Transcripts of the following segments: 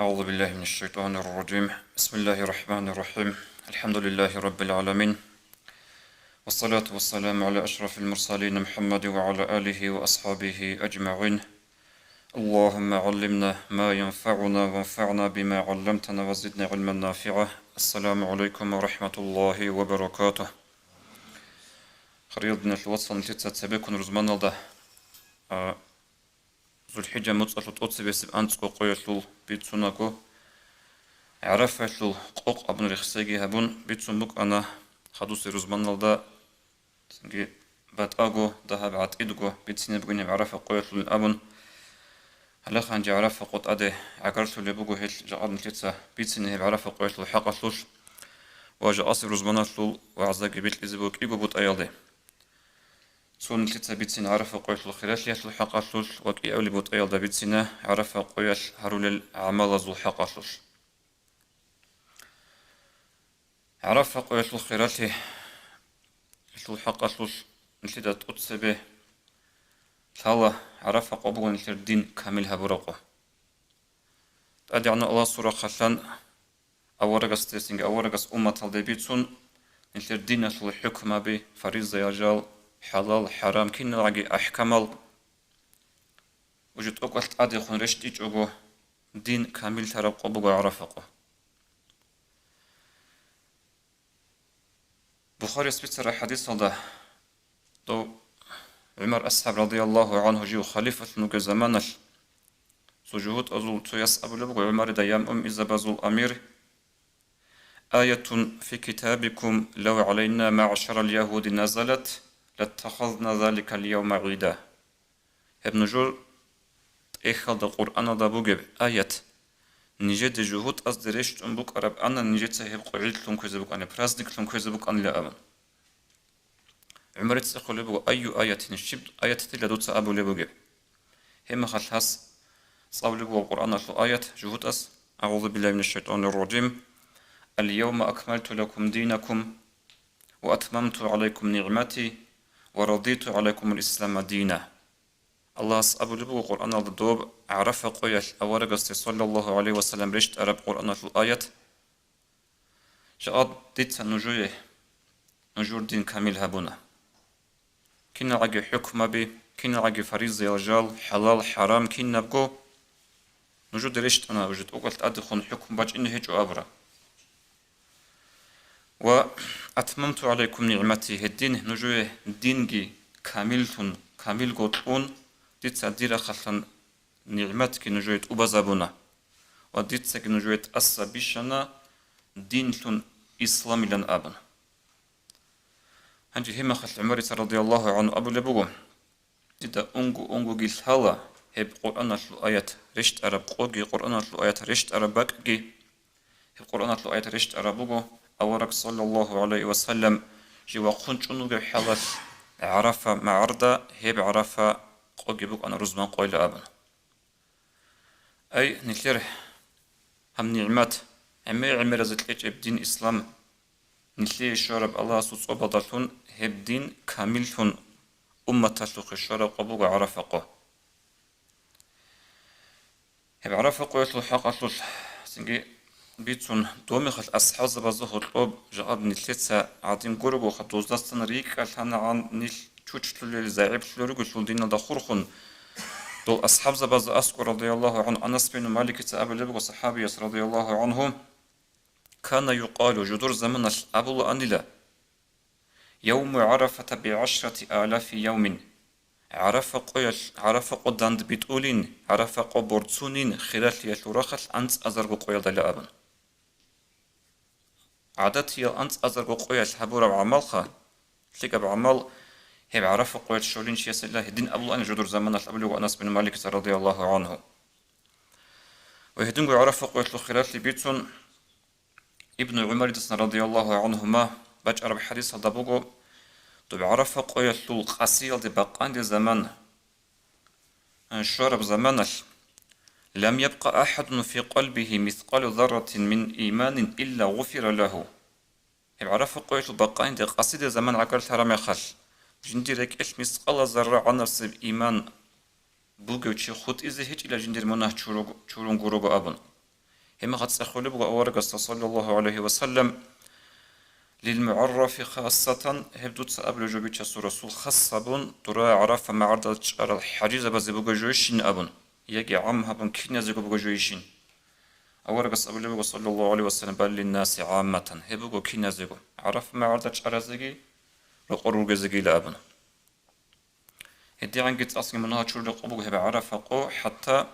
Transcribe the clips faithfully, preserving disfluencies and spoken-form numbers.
أعوذ بالله من الشيطان الرجيم. بسم الله الرحمن الرحيم. الحمد لله رب العالمين. والصلاة والسلام على أشرف المرسلين محمد وعلى آله وأصحابه أجمعين. اللهم علمنا ما ينفعنا وانفعنا بما علمتنا وزدنا علما نافعا. السلام عليكم ورحمة الله وبركاته. Хириял диналъул вацал, нилъеца цебеккун рузманалда, а, ЗулхӀижа моцӀалъул тӀоцебесеб анцӀго къоялъул бицунаго, ГӀарафаялъул къокъ абун рехсейги гьабун бицун букӀана хадусеб рузманалда, цинги батӀаго дагьаб гӀатӀидго бицине бугин гьеб ГӀарафа къоялъулин абун. Гьале гьанже ГӀарафа къо тӀаде гӀагарлъулеб буго гьелъ жакъа нилъеца бицине гьеб ГӀарафа къоялъул хӀакъалъулъ ва жакъасеб рузманалъул вагӀзаги бикьизе буго кӀиго бутӀаялде. Цо нилъеца бицина ГӀарафа къоялъул хиралъиялъул хӀакъалъулъ ва кӀиабилеб бутӀаялда бицина ГӀарафа къоялъ гьарулел гӀамалазул хӀакъалъулъ. ГӀарафа къоялъул хиралъи, гьелъул хӀакъалъулъ нилъеда тӀоцебе лъала ГӀарафа къо буго нилъер дин камил гьабураб къо. ТӀадегӀанав Аллагьасул рахъалъан аварагасдесинги аварагас умматалде бицун, нилъер диналъул хӀукмаби, фаризаял жал, хӀалал, хӀарам, киналгӀаги ахӀкамал уже тӀокӀалъ тӀадехун рещтӀичӀого, дин камиллъараб къо буго ГӀарафа къо. Бухарияс бицараб хӀадисалда, дов ГӀумар асхӀаб радияллагьу гӀанхӀу жив халифалъун вугеб заманалъ, цо жугьутӀазул цояс абулеб буго ГӀумарида, я муъминзабазул амир: «Аятун фи китабикум лав гӀалайна маъшарал ягьуди назалат, латтахазна заликал явма гӀида». Гьеб нужер тӀехьалда Къуръаналда бугеб аят, нижеде жугьутӀазде рещтӀун букӀараб ана, нижеца гьеб къо гӀидлъун кквезе букӀанила, праздниклъун кквезе букӀанила абун. ГӀумарица цӀехолеб буго: «Айю аятин, щиб аятила дуца абулеб бугеб?» Гьеб мехалъ гьас цӀалулеб буго Къуръаналъул аят жугьутӀас: «АгӀузу биллагьи минаш шайтӀанир ражим. Ал-явма акмалту лакум динакум ва атмамту гӀалайкум нигӀмати ва радиту гӀалайкумул ислама дина». Аллагьас абулеб буго Къуръаналда доб ГӀарафа къоялъ аварагасде, саллаллагьу гӀалайгьи ва саллам, рещтӀараб Къуръаналъул аят: «Жакъа дица нужее нужер дин камил гьабуна. КиналгӀаги хӀукмаби, киналгӀаги фаризаял жал, хӀалал, хӀарам кинабго нужеде рещтӀана, уже тӀокӀалъ тӀадехун хӀукму бачӀине гьечӀо абураб. Ва атмамту гӀалайкум нигӀмати, гьедин нужее динги камиллъун, камилго кьун, дица дир рахъалъан нигӀматги нужее тӀубазабуна ва дицаги нужее тӀаса бищана динлъун исламилан», – абун. Гьанже гьеб мехалъ ГӀумарица радияллагьу гӀанхӀу абулеб буго: «Дида унго-унгоги лъала гьеб Къуръаналъул аят рещтӀараб къоги, Къуръаналъул аят рещтӀараб бакӀги». Гьеб Къуръаналъул аят рещтӀараб буго, авараг, саллаллагьу гӀалайгьи ва саллам, жив вахъун чӀун вугеб хӀалалъ ГӀарафа магӀарда, гьеб ГӀарафа къоги букӀана рузман къойила абун. Ай, нилъер гьаб нигӀмат, гӀемер-гӀемеразе кьечӀеб дин ислам, нилъее щвараб Аллагьасул цӀобалдалъун гьеб дин камиллъун умматалъухъе щвараб къо буго ГӀарафа къо. Гьеб ГӀарафа къоялъул хӀакъалъулъ цинги бицун, доб мехалъ асхӀабзабазда гьоркьоб жакъа нилъеца гӀадин гурогоха, доздасан рикӀкӀалъанагӀан нилъ чучлъулел, загӀиплъулел ругелъул диналда хурхун, дол асхӀабзабазда аскӀор, радияллагьу гӀанхӀу, Анас бин Маликица абулеб буго, сахӀабияс, радияллагьу гӀанхӀу: «Кана юкъалу», жудур заманалъ абулаанила: «Явму ГӀарафата бигӀашрати алафи явмин». ГӀарафа къоялъ, ГӀарафа къо дандбитӀулин, ГӀарафа къо борцунин, хиралъиялъул рахъалъ анцӀазарго къоялдала абун. ГӀадатиял анцӀазарго къоялъ гьабураб гӀамалха, лъикӀаб гӀамал, гьеб ГӀарафа къоялъ щолин чиясила гьедин абулаан жодор заманалъ абулев Анас бин Маликица радияллагьу гӀанхӀу. Ва гьединго ГӀарафа къоялъул хиралъи бицун, Ибну ГӀумаридасан радияллагьу гӀанхӀума бачӀараб хӀадисалда буго, доб ГӀарафа къоялъул къасиялде бакъанде заман щвараб заманалъ: «Лам ябкъа ахадун фи къалбигьи мискъалу зарратин мин иманин илла гъуфира лагьу». Гьеб ГӀарафа къоялъул бакъанде къасиде заман гӀагарлъараб мехалъ, жиндир рекӀелъ мискъала зарра гӀанасеб иман бугев чи хутӀизе гьечӀила жиндир мунагь чуруг-, чурун гурого абун. Гьеб мехалъ цӀехолеб буго аварагасда, саллаллагьу гӀалайгьи ва саллам, лилмугӀаррафи хассатан, гьеб дуца абулеб жо бичасул расул хас гьабун, дура ГӀарафа магӀарда чӀарал хӀажизабазе бугеб жойищин абун, яги гӀам гьабун киназего бугеб жойищин. Аварагас абулеб буго, саллаллагьу гӀалайгьи ва саллам, бал линнаси гӀамматан, гьеб буго киназего, ГӀарафа магӀарда чӀаразеги, рокъор ругезегийила абун. ГьедигӀанги цӀакъ цинги мунагьал чурулеб къо буго гьеб ГӀарафа къо, хӀатта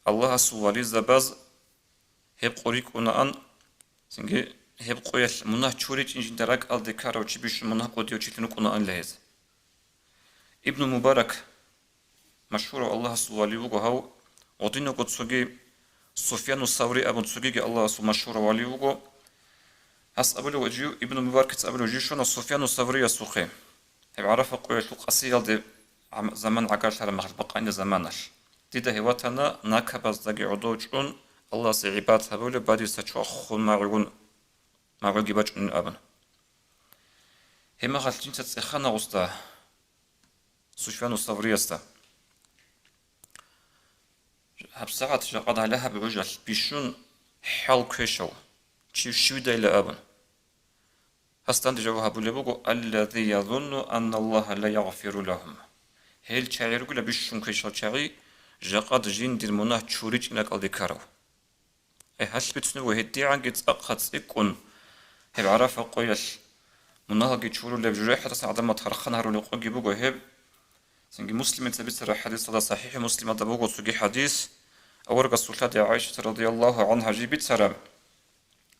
Аллагьасул вализабаз гьеб къо рикӀкӀунаан, цинги гьеб къоялъ мунагь чуричӀин жинда ракӀалде ккарав чи бищун мунагь кӀудияв чилъун рукӀунаанила гьез. Ибну Мубарак, машгьурав Аллагьасул вали вуго гьав, гъодинавго цоги Суфьяну Саври абун цогиги Аллагьасул машгьурав вали вуго. Гьас абулев жив, Ибну Мубаракица абулев жив щвана Суфьяну Савриясухъе, гьеб ГӀарафа къоялъул къасиялде гьам-, заман гӀагарлъараб мехалъ, бакъанила заманалъ. Дида гьев ватана накабаздаги гӀодов чӀун, Аллагьасе гӀибадат гьабулеб, бадиса чвахун магӀугун, магӀуги бачӀунин абун. Гьеб мехалъ жинца цӀехана гъусда, Суфьяну Савриясда. ГьабсагӀат жакъа гьале гьаб гӀужалъ бищун хӀал квешав чи щивидайила абун. Гьас данде жаваб гьабулеб буго, аллази язунну анналлагьа ла ягъфиру лагьум. Гьел чагӀи ругила бищун квешал чагӀи, жакъа жиндир мунагь чуричӀин ракӀалде ккарав. Э, гьалъ бицунеб буго, гьедигӀанги цӀакъ цӀикӀкӀун гьеб ГӀарафа къоялъ мунагьалги чурулеб, жужахӀалдасан гӀадамал тархъан гьарулеб къоги буго гьеб. Цинги Муслимица бицараб хӀадисалда, СахӀихӀи Муслималда буго цоги хӀадис, аварагасул лъади ГӀайшата радияллагьу гӀангьа жив бицараб: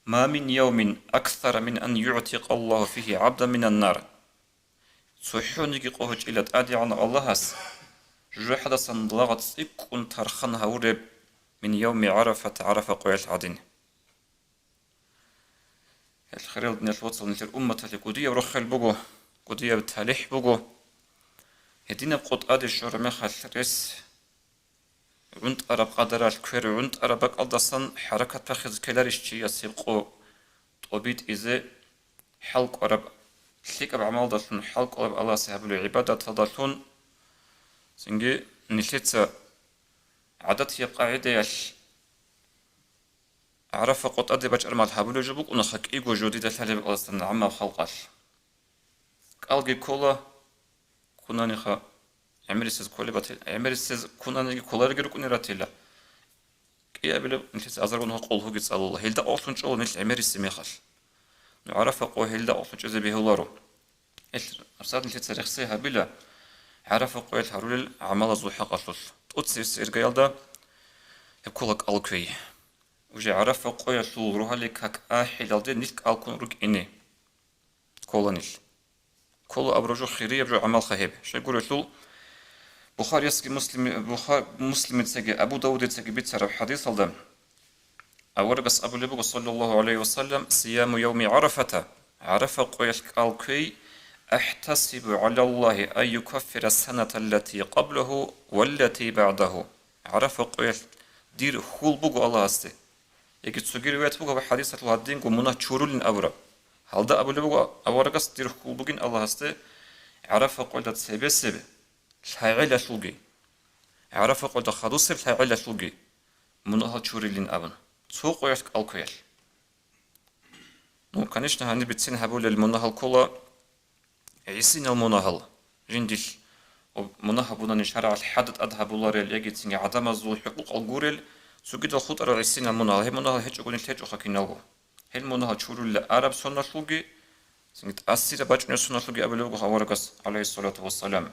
«Ма мин явмин аксара мин ан югӀтикъаллагьу фигьи гӀабдан минан нар». ЦохӀониги къо гьечӀила ТӀадегӀанав Аллагьас жужахӀалдасан лагъ цӀикӀкӀун тархъан гьавуреб мин явми ГӀарафат, ГӀарафа къоялъ гӀадин. Гьел хириял диналъул вацал, нилъер умматалъе кӀудияб рохел буго, кӀудияб талихӀ буго. Гьединаб къо тӀаде щвараб мехалъ рес гӀунтӀараб къадаралъ, квер гӀунтӀараб бакӀалдасан хӀаракат бахизе ккеларищ чияс гьеб къо тӀобитӀизе? ХӀал кӀвараб лъикӀаб гӀамалдалъун, хӀал кӀвараб Аллагьасе гьабулеб гӀибадаталдалъун. Цинги нилъеца гӀадатияб къагӀидаялъ ГӀарафа къо тӀаде бачӀараб мехалъ гьабулеб жо букӀунаха кӀиго жо дида лъалеб Аллагьасда гӀаммаб халкъалъ. КӀалги ккола, кунаниха, гӀемерисез кколеб батила, гӀемерисез кунаниги кколареги рукӀунел ратила. КӀиабилеб нилъеца азарго нухалъ къулгьуги цӀалула, гьелда къокълъун чӀола нилъ гӀемерисеб мехалъ. Ну, ГӀарафа къо гьелда къокълъун чӀезе бегьуларо. Ил гьабсагӀат нилъеца рехсей гьабила ГӀарафа къоялъ гьарулел гӀамалазул хӀакъалъулъ. ТӀоцебесеб иргаялда гьеб ккола кӀал кквей. Уже ГӀарафа къоялъул рогьалил как ахӀилалде нилъ кӀал ккун рукӀине ккола нилъ. Ккола абураб жо хирияб жо гӀамалха гьеб. Щайгурелъул, Бухариясги Муслими-, Буха-, Муслимицаги Абу Давудицаги бицараб хӀадисалда аварагас абулеб буго, саллаллагьу гӀалайгьи ва саллам: «Сияму явми ГӀарафата», ГӀарафа къоялъ кӀал кквей, «ахӀтасибу гӀалаллагьи ан юкаффира саната аллати къаблагьу валлати багӀдагьу». ГӀарафа къоялъ дир хьул буго Аллагьасде. Яги цоги риваят буго гьаб хӀадисалъул гьадинго мунагь чурулин абураб. Гьалда абулеб буго аварагас дир хьул бугин Аллагьасде ГӀарафа къоялда цебесеб лъагӀелалъулги, ГӀарафа къоялда хадусеб лъагӀелалъулги мунагьал чурилин абун, цо къоялъ кӀал кквеялъ. Ну, конечно, гьаниб бицин гьабулел мунагьал ккола гӀисинал мунагьал, жиндилъ ва мунагь гьабунани шаргӀалъ хӀадда тӀад гьабуларел, яги цинги гӀадамазул хӀукъукъал гурел, цогидал хутӀарал гӀисинал мунагьал, гьеб мунагьал гьечӀого нилъ гьечӀоха киналго. Гьел мунагьал чурулел араб соналъулги, цинги тӀасияб бачӀунеб соналъулги абулеб буго аварагас, гӀалайгьиссалату вассалам.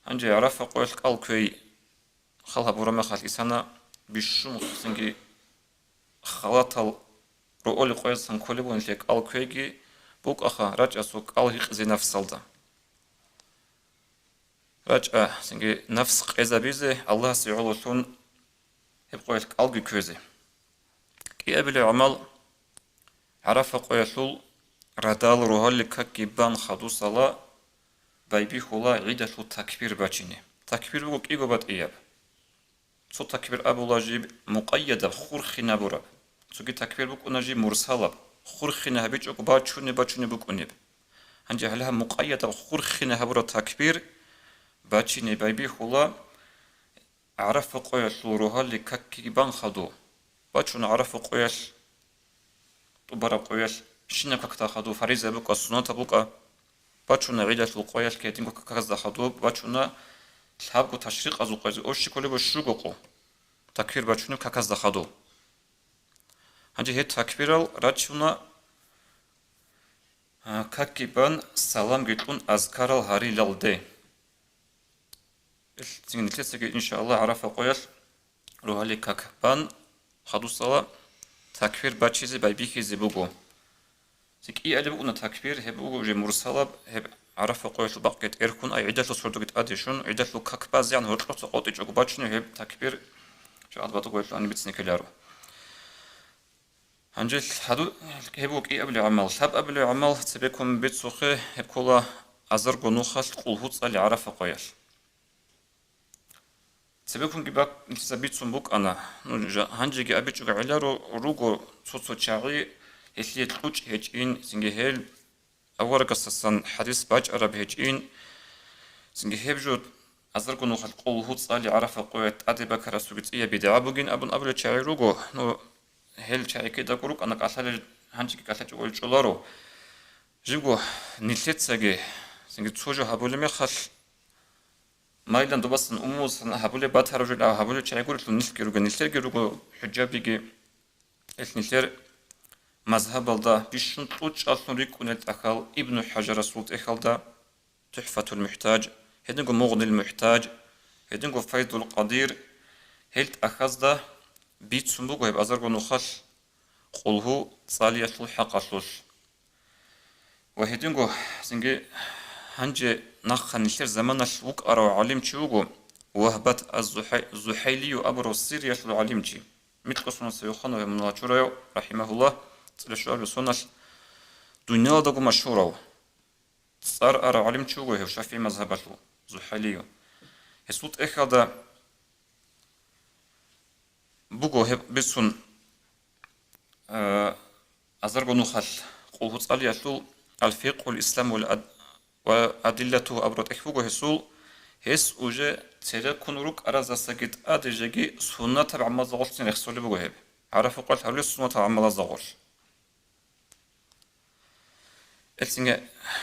Гьанже ГӀарафа къоялъ кӀал кквей хал гьабураб мехалъ, исана бищун цинги халатал роали къоясан кколеб бугониги, кӀал кквейги букӀаха, рачӀа цо кӀал гьикъизе нафсалда. РачӀа, цинги нафс къезабизе, Аллагьасе гӀололъун гьеб къоялъ кӀалги кквезе. КӀиабилеб гӀамал, ГӀарафа къоялъул радал рогьалил какги бан хадусала байбихьула гӀидалъул такбир бачине. Такбир буго кӀиго батӀияб. Цо такбир абула жиб мукъайядаб, хурхинабураб. Цоги такбир букӀуна жиб мурсалаб, хурхина гьабичӀого бачунеб-бачунеб букӀунеб. Гьанже гьале гьаб мукъайядаб, хурхина гьабураб такбир бачине байбихьула ГӀарафа къоялъул рогьалил какги бан хаду, Бачуна ГӀарафа къоялъ, тӀубараб къоялъ, щинаб какда хадуб, фариза букӀа, суннатаб букӀа, бачуна гӀидалъул къоялъ, гьединго каказда хадуб, бачуна лъабго ташрикъазул къоязе, ощи кколеб щуго къо, такбир бачунеб каказда хадуб. Гьанже гьеб такбирал рачуна, а, какги бан, саламги кьун азкарал гьарилалде. Ил цинги нилъецаги, иншааллагь, ГӀарафа къоялъ рогьалил как бан хадусала такбир бачизе байбихьизе буго. Цин кӀиабилеб букӀуна такбир, гьеб буго уже мурсалаб, гьеб ГӀарафа къоялъул бакъги тӀерхьун, ай гӀидалъул сордоги тӀаде щун, гӀидалъул как базегӀан гьоркьоца къотӀичӀого бачунеб гьеб такбир, иншааллагь, батӀа къоялъул гьаниб бицине ккеларо. Гьанже гьаду-, гьеб буго кӀиабилеб гӀамал. Лъабабилеб гӀамал цебеккун бицухъе, гьеб ккола азарго нухалъ къулгьу цӀали ГӀарафа къоялъ. Цебеккунги бак-, нилъеца бицун букӀана, ну, жа-, гьанжеги абичӀого гӀеларо, руго цо-цо чагӀи, гьелъие кьучӀ гьечӀин, цинги гьел аварагасдасан хадис бачӀараб гьечӀин, цинги гьеб жо азарго нухалъ къулгьу цӀали ГӀарафа къоялъ тӀаде бакарасулги цӀияб бидгӀа бугин абун абулел чагӀи руго, ну, гьел чагӀи кидаго рукӀана, кӀалъалел, гьанжеги кӀалъачӀого чӀоларо. Жибго нилъецаги, цинги цо жо гьабулеб мехалъ, майилан добасан умумусан гьабулеб, батараб жо гьабулел чагӀи гурелъул нилъги руго, нилъерги руго хӀужабиги. Ил нилъер мазгьабалда бищун кьучӀаллъун рикӀкӀунел тӀахьал Ибну ХӀажарасул тӀехьалда, ТухӀфатул МухӀтаж, гьединго Мугънил МухӀтаж, гьединго Файзул Къадир, гьел тӀахьазда бицун буго гьеб азарго нухалъ къулгьу цӀалиялъул хӀакъалъулъ. Ва гьединго цинги гьанже нахъа нилъер заманалъ вукӀарав гӀалимчи вуго Вагьбат аз-Зухай-, Зухайлию абурав Сириялъул гӀалимчи. Микьго соналъ цевехъанав гьев мунагьал чураяв, рахӀимагьуллагь, цӀалищуабилеб соналъ дуниялалдаго машгьурав, цӀар арав гӀалимчи вуго гьев ШафигӀи мазгьабалъул, Зухайлию. Гьесул тӀехьалда буго гьеб бицун, а, азарго нухалъ къулгьу цӀалиялъул Ал-Фикъгьул Ислам вал ад-, ва Адиллатугьу абураб тӀехь буго гьесул, гьес уже цереккун рукӀаразасаги тӀаде жеги суннатаб гӀамалзабазулъцин рехсолеб буго гьеб. ГӀарафа къоялъ гьарулел суннатал гӀамалазда гъорлъ. Гьелъинги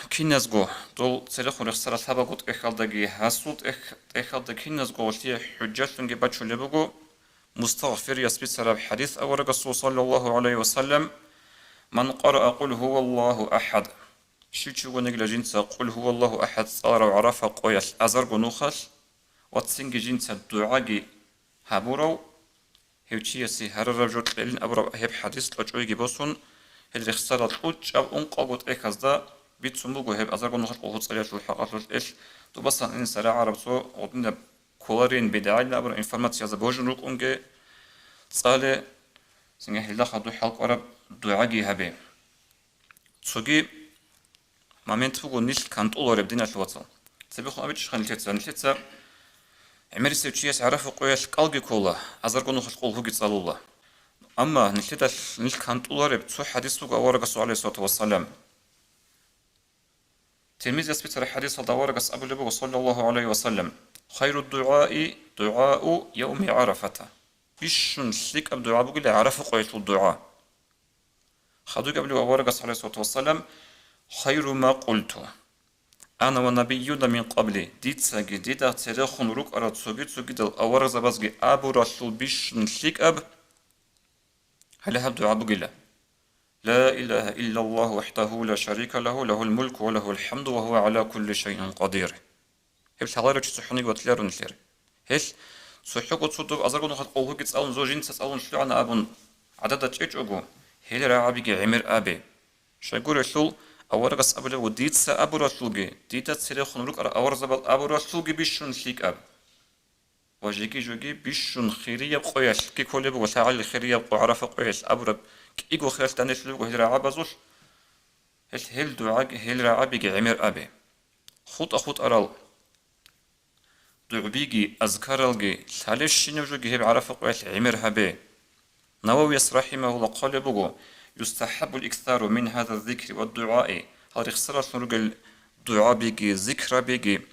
киназго дол церехун рехсарал лъабабго тӀехьалдаги, гьасул тӀех-, тӀехьалда киназго гъолъие хӀужалъунги бачулеб буго Мустагъфирияс бицараб хӀадис аварагасул, саллаллагьу гӀалайгьи ва саллам: «Ман къараа Къул гьуваллагьу ахӀад». Щив чи вугониги жинца Къул гьуваллагьу ахӀад цӀаларав ГӀарафа къоялъ азарго нухалъ ва цинги жинца дугӀаги гьабурав, гьев чиясе гьарараб жо кьелин абураб гьеб хӀадис кьочӀойги босун, гьел рехсарал кьучӀаб ункъабго тӀехьазда бицун буго гьеб азарго нухалъ къулгьу цӀалиялъул хӀакъалъулъ. Ил добасан инса рагӀараб цо гъудинаб кколарин, бидгӀайилан абураб информациязда божун рукӀунге цӀале, цинги гьелда хадуб хӀалкӀвараб дугӀаги гьабе. Цоги момент буго нилъ кантӀулареб, диналъул вацал. Цебехун абичӀищха нилъеца? Нилъеца гӀемерисев чияс ГӀарафа къоялъ кӀалги ккола, азарго нухалъ къулгьуги цӀалула. Амма нилъеда нилъ кантӀулареб цо хӀадис буго аварагасул, гӀалайгьиссалату вассалам. Тирмизияс бицараб хӀадисалда аварагас абулеб буго, саллаллагьу гӀалайгьи ва саллам: «Хайру дугӀаи дугӀау явми ГӀарафата». Бищун лъикӀаб дугӀа бугила ГӀарафа къоялъул дугӀа. Хадубги абулеб аварагас, гӀалайгьиссалату вассалам: «Хайру ма къулту ана ва набиюна мин къабли», дицаги дида церехун рукӀарал цоги-цогидал аварагзабазги абуралъул бищун лъикӀаб гьале гьаб дугӀа бугила: «Ла илагьа иллаллагьу вахӀдагьу ла шарика лагьу, лагьул мулку ва лагьул хӀамду ва гьува гӀала кулли шайин къадир». Гьеб лъаларев чи цохӀониги ватиларо нилъер. Гьелъ цохӀого цо доб азарго нухалъ къулгьуги цӀалун, зо жинца цӀалун лъугӀана абун гӀадада чӀечӀого, гьел рагӀабиги гӀемер абе. Щайгурелъул, аварагас абулеб буго: «Дица абуралъулги, дида церехун рукӀарал аварагзабаз абуралъулги бищун лъикӀаб». Ва жеги-жоги бищун хирияб къоялъги кколеб буго, лъагӀалил хирияб къо, ГӀарафа къоялъ абураб кӀиго хиралъ данделъулеб буго гьел рагӀабазулъ. Гьелъ гьел дугӀаги, гьел рагӀабиги гӀемер абе. ХутӀа-хутӀарал дугӀбиги, азкаралги, лъалебщинаб жоги гьеб ГӀарафа къоялъ гӀемер гьабе. Нававияс, рахӀимагьуллагь, хъвалеб буго: «ЮстахӀаббул иксару мин гьаза зикри ва дугӀаи», гьал рехсаралъун ругел дугӀабиги, зикрабиги,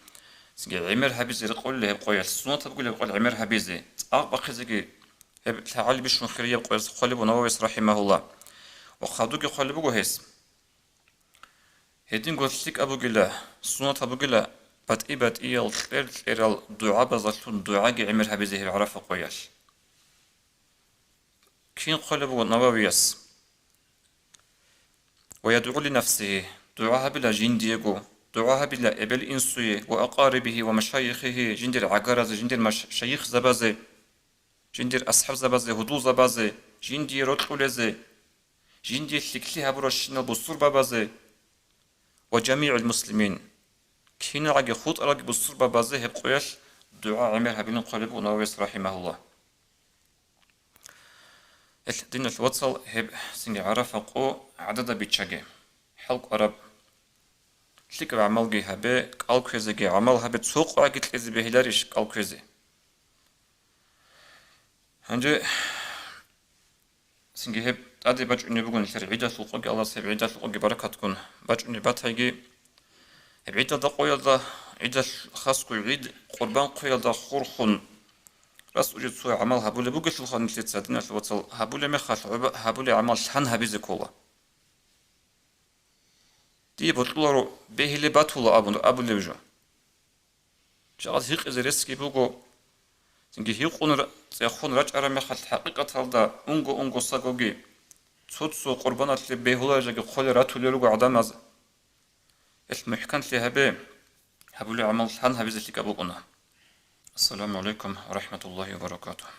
цинги гӀемер гьабизе рекъолила гьеб къоялъ, суннатаб бугила гьеб къоялъ гӀемер гьабизе, цӀакъ бахъизеги Гьеб лъагӀалибищун хирияб къоялъ хъвалеб буго Нававияс рахӀимагьуллагь. Ва хадубги хъвалеб буго гьес. Гьединго лъикӀаб бугила, суннатаб бугила, батӀи-батӀиял кьер-кьерал дугӀабазалъун дугӀаги гӀемер гьабизе гьеб ГӀарафа къоялъ. Кин хъвалеб буго Нававияс? «Ва ядгӀу ли нафсигьи», дугӀа гьабила жиндиего, дугӀа гьабила эбел-инсуе, «ва акъарибигьи ва машайихигьи», жиндир гӀагаразе, жиндир маш-, шайихзабазе, жиндир асхӀабзабазе, гьудулзабазе, жиндие рокьулезе, жиндие лъикӀлъи гьабуращинал бусурбабазе, «ва жамигӀил муслимин», киналги хутӀаралги бусурбабазе гьеб къоялъ дугӀа гӀемер гьабилин хъвалеб буго Нававияс рахӀимагьуллагь. Ил, диналъ вацал, гьеб цинги ГӀарафа къо гӀадада биччаге. ХӀалкӀвараб лъикӀаб гӀамалги гьабе, кӀал кквезеги гӀамал гьабе, цо къоги кьезе бегьиларищ кӀал кквезе? Гьанже цинги гьеб тӀаде бачӀунеб буго нилъер гӀидалъул къоги, Аллагьас гьеб гӀидалъул къоги баракатгун бачӀунеб батайги. Гьеб гӀидалда къоялда, гӀидал хасго гӀид къурбан хъвеялда хурхун, рас уже цо гӀамал гьабулеб бугелъулха нилъеца, диналъ вацал, гьабулеб мехалъ гӀуба-, гьабулеб гӀамал лъан гьабизе ккола. Дие бокьуларо, бегьилеб батула абун абулеб жо. Жагъад гьикъизе ресги буго, цинги гьикъун ра-, цӀехун рачӀараб мехалъ, хӀакъикъаталда унго-унго сагоги цо-цо къурбаналъе бегьуларел жоги хъвалел ратулел руго гӀадамаз. Ил мухӀканлъи гьабе, гьабулеб гӀамал лъан гьабизе лъикӀаб букӀуна. Ассаламу гӀалайкум ва рахӀматуллагьи ва баракатугь.